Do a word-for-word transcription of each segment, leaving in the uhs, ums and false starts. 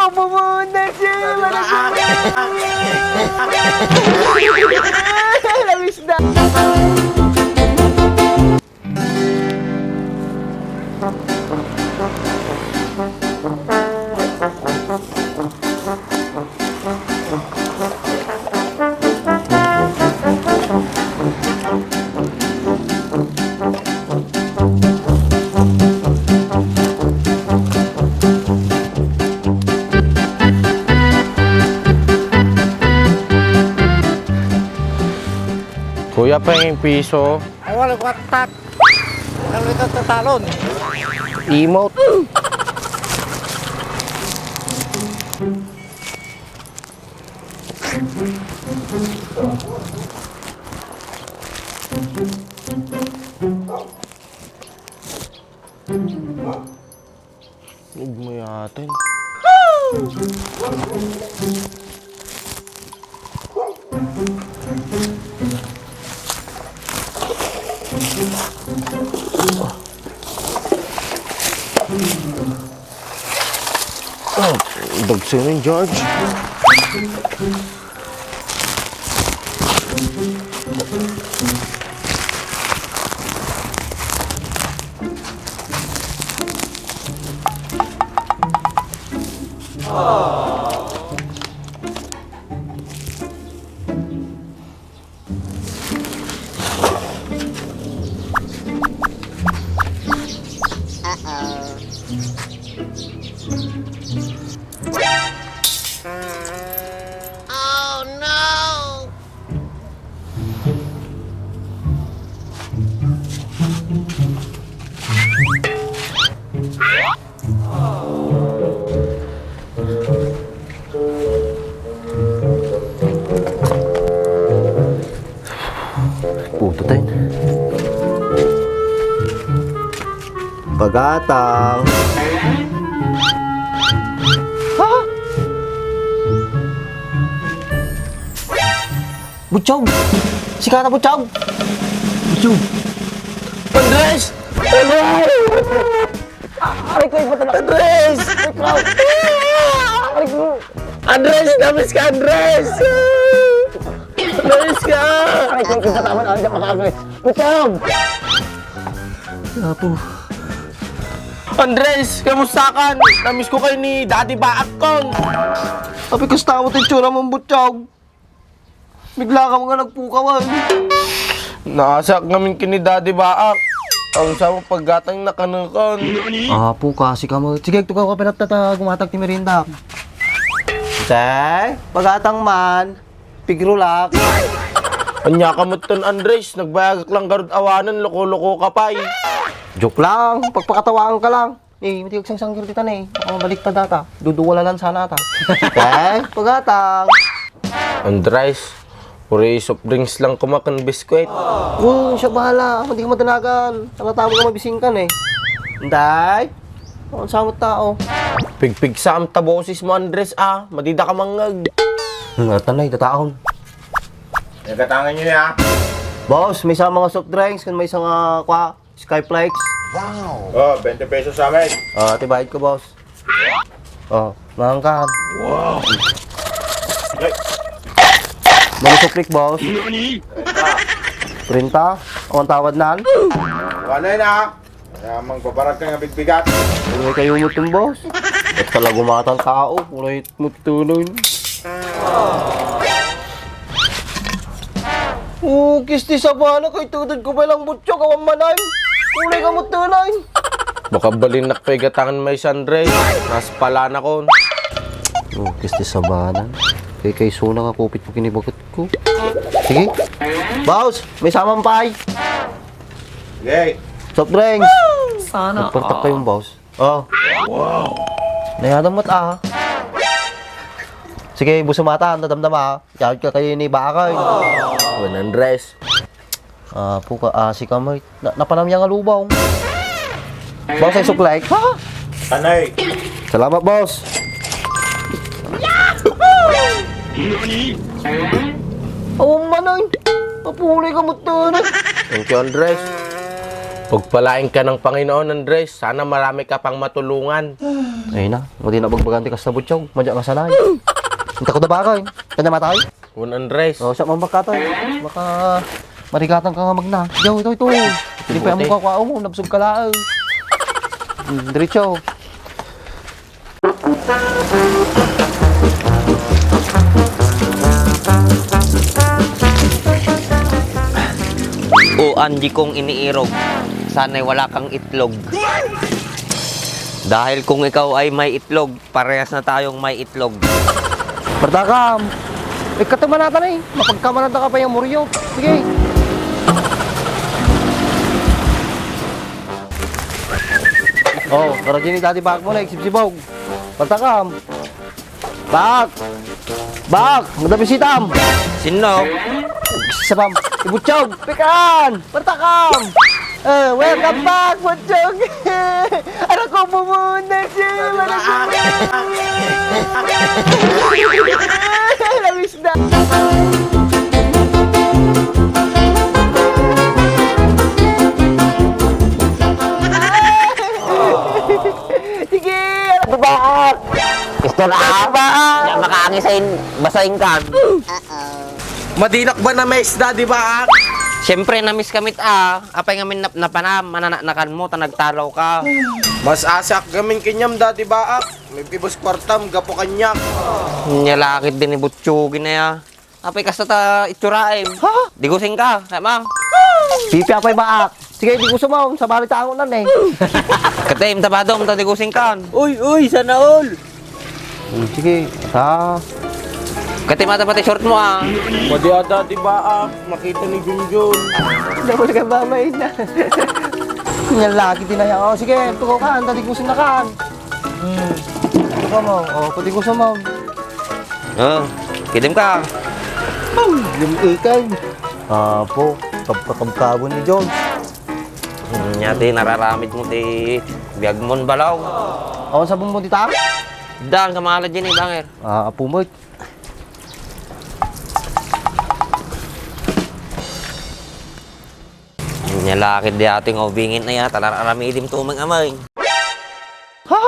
Pumunta siya! Lamisda! Kuya Peng, piso. Ay, wala ko atak. Ang ito tatalon. Imot. Ug mayaten. Oh, dagsa ni George. Puta tayo. Pagatang. Ha? Butchog! Sika na, Butchog! Butchog! Andres! Andres! Aray ko, iba talaga. Andres! Ikaw! Aray ko! Andres! Damis ka, Andres! Damis ka! Aray ko, kita tama na, hindi makakagay. Butchog! Apo. Andres, kamusta ka? Namiss ko kayo ni Daddy Baak ko. Abi, kasta mo ti itsura mo, Butchog. Bigla ka mga nagpukawan. Naasak ngamin kini Daddy Baak. Ang sama paggatang nakanukan. Apo, kasi ka mo. Sige, tugaw ka, pinatata, gumatag ti merienda. Say, pagatang man. Pigrulak. Anya ka met ton, Andres, nagbayagak lang garud awanen, loko-loko ka pay. Joke lang, pagpakatawaan ka lang. Eh, mati agsangsanggir ditan eh. Baka mabaliktad ata. Duduwala lang sana ata. Eh, pagatang. Andres, puri soft drinks lang kumakan biskwit. Kun siya bahala, ako di ka madanagan. Ang tamo ka mabisingkan eh. Inday, ang samot tao. Pigpigsam ta boses mo, Andres, ah. Madida ka mangngeg. Ang atanay, tataon. Nagatangan nyo ya. Boss, may isa mga soft drinks, kun may isa nga, kwa, Skyflakes. Oh, twenty pesos sa amin. Oh, ati bayad ko, boss. Oh, mahangkan. Ay, Mga suklik, boss. Treinta. Ang tawad nan? Wala na. Kaya mang babarag ka nga bigbigat. Ano kayo mo itong boss? At talaga matang tao. Kulay mo tuloy. Oh, kisti sabana kay tudod ko pa lang butyo, kawan manan. Kulay ka mo tuloy. Baka balinak pa igatangan may sandre. Nas pala na kon. Oh, kisti sabana. Kay kay suna ka kupit mo kinibagot ko. Sige. Boss, may samang pay. Yay. Soft drinks. Sana Nagpartak all. Kayong boss. Oh. Wow. Nayadamot ah. Sige, busumata, nadamdama ah. Yawid ka kayo ni Bakay. One hundred. Ah, puka, ah, si Kamoy. Na, napanam niya nga lubong. Boss, ay suklay. Ha? Tanay. Salamat, boss. Awan man ay. Papuli ka mo to na. Thank you, Andres. Pagpalain ka ng Panginoon, Andres. Sana marami ka pang matulungan. Ay na, mo di na bagbagan ti kasta, Butchog. Madya nga sanay. Inta ko da bagay. Kanya matay? Kun Andres. Oh, siya man baka tayo. Baka marigatan ka nga magna. Yo, ito, ito. Di pa mo Buti. Kakuha mo, nabsog ka laang. Hmm, diretso. O, Angie kong iniirog, sana'y wala kang itlog. Dahil kung ikaw ay may itlog, parehas na tayong may itlog. Bardakam, ikatumanatan eh. Mapagkamanatan ka pa yung muryo. Sige. Oh, pero dyan ni Daddy Bag mo na, iksipsibog. Bardakam. Bak! Bak! Magdabisitam! Sino? Sabam! Ibutsyog! Pikan! Partakam! Eh, welcome back, Butsyog! Anak ko, pumunta siya! Anak ko! Namisda! Sige! Diba? Mister Up? Diba? Yan, makaangi sa in-, basta income. Madinak ba na maisda, di ba, ak? Siyempre, namiss kamit, ah. Apay ngamin nap-, napanam, mananaknakan mo, ta nagtalaw ka. Mas asak gamin kinyam da, di ba, ak? May pibos kwartam, gapo kanyak. Nyalakit din ni Butsugi na ya. Apay kasta ta itsuraem. Ha? Digusing ka, kaya ma. Pipi apay baak. Sige, diguso mo, sa bali tango nan eh. Katim, tabadom, ta digusing kan. Uy, uy, sana all. Hmm, sige, sa. Katim, ata pati short mo ah. Pwede ata, di ba ah? Makita ni Junjun. Double ka ba, may na? Yan lagi din ay ako. Sige, tuko ka, anta digusing na kan. Hmm. Gusto mo? O, pati gusto mo. O, kidim ka. Yung ikay. Apo, kabkabkabon ni John. Hmm, nya ti nararamid mo ti biag mon balaw. Awan sabon mo ti tao? Dan, kamala dyan eh, banger. Ah, apo mo. Nya lakit di ating ubingin na yata, lar-, aramidim tumang amay. Ha?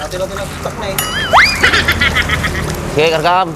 Ate, ate, nagtak na eh. Sige, kargam.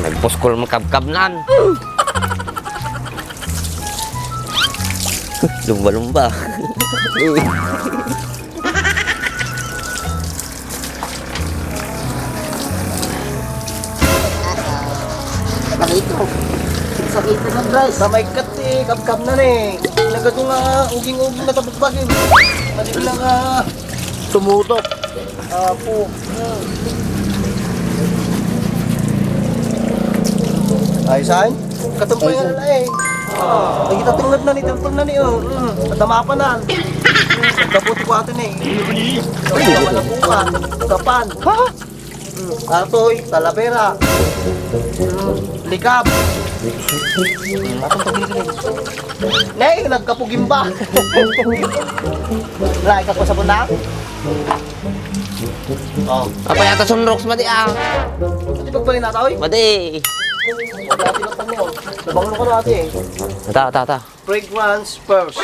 Nagpuskol mo kabkabnan. Lumba-lumba. Nakita ko. Sakit na ng rice. Sa may kat eh, kabkab na eh. Nagado nga uging-uging na tabagbasin. Mali lang ah. Tumutok. Apo. Ay, saan? Katumpay nga na eh. Ay, kita tungod na ni, tungod na ni, oh. Mm. At damapanan. Kapot ko ato ni. Kapan na buka. Kapan. Ha? Mm. Atoy, talavera. Mm. Likab. Mm. Atong pagkikilid. Nay, nagkapugimba. Wala, ikaw po sa bundang? Oh. Apa yata sunroks, madi, ah? Pati pagbalin na, oy? Madi. Dati na pa mo. Nabanglo ka na, ate. Ata, ata, ata. Fragrance first.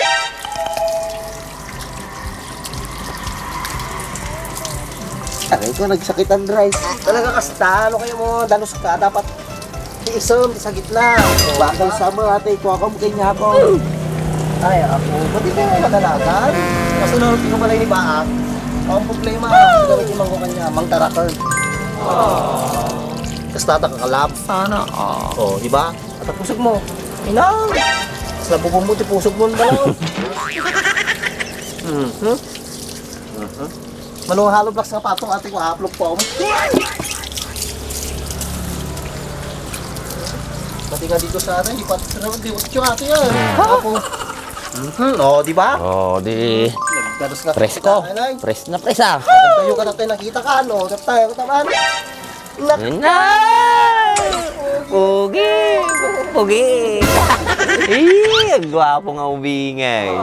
Aray ko, nagsakit ang rice. Talaga kasta, ano kayo mo, dalos ka, dapat Ti isom, ti sa gitna. Bakal sama, ate, kuha ko, kanya ako. Ay, ako, ba't di kayo madalagan? Kasunod ko pala ni Baak. Ang problema, ang gamit yung mangko kanya, mang tarakal. Basta ta kakalab. Sana all. Oh, di ba? At ang pusog mo. Inang! Sa bubong mo, ti pusog mo, ang balaw. Hmm. Hmm? Mhm. Mano nga hollow blocks nga patong, ate, ko, aplop po. Pati nga dito sa atin, di pa, ano, di utyo, ate, ah. Ha? Ako. Mhm, oh, di ba? Oh, di. Nagdalos nga Presko. Kita, ay, ay. Pres na pres, ah. Tayo ka na tayo nakita ka, ano? Tayo ka naman. Nak- Nay! Pugi! Pugi! Eh, ang gwapo nga ubingay.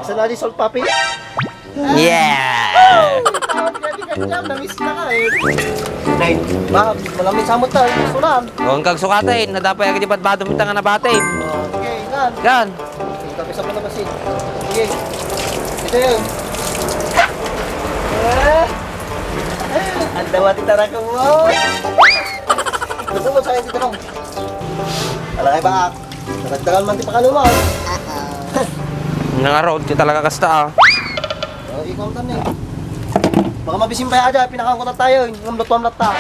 Saan na di salt, papi? Yeah! Namiss na ka eh. Nay, ma, malamig samot tayo. Sunan. Huwag kang sukatay. Nadapay agad yung badbado mo tanga na batay. Okay, kan. Kan. Ito, Sa palabasin. Sige. Ito yun. Ah! Ang dawa ti tarako mo. Ano mo, sayang ti tarong? Alakay ba? Nadagdagan man ti pakano mo. Nangarod ti talaga kasta, ah. Oh, ikaw tan eh. Baka mabisin pa ya dyan, pinakangkutan tayo, eh. Ngamlot-mamlat ta.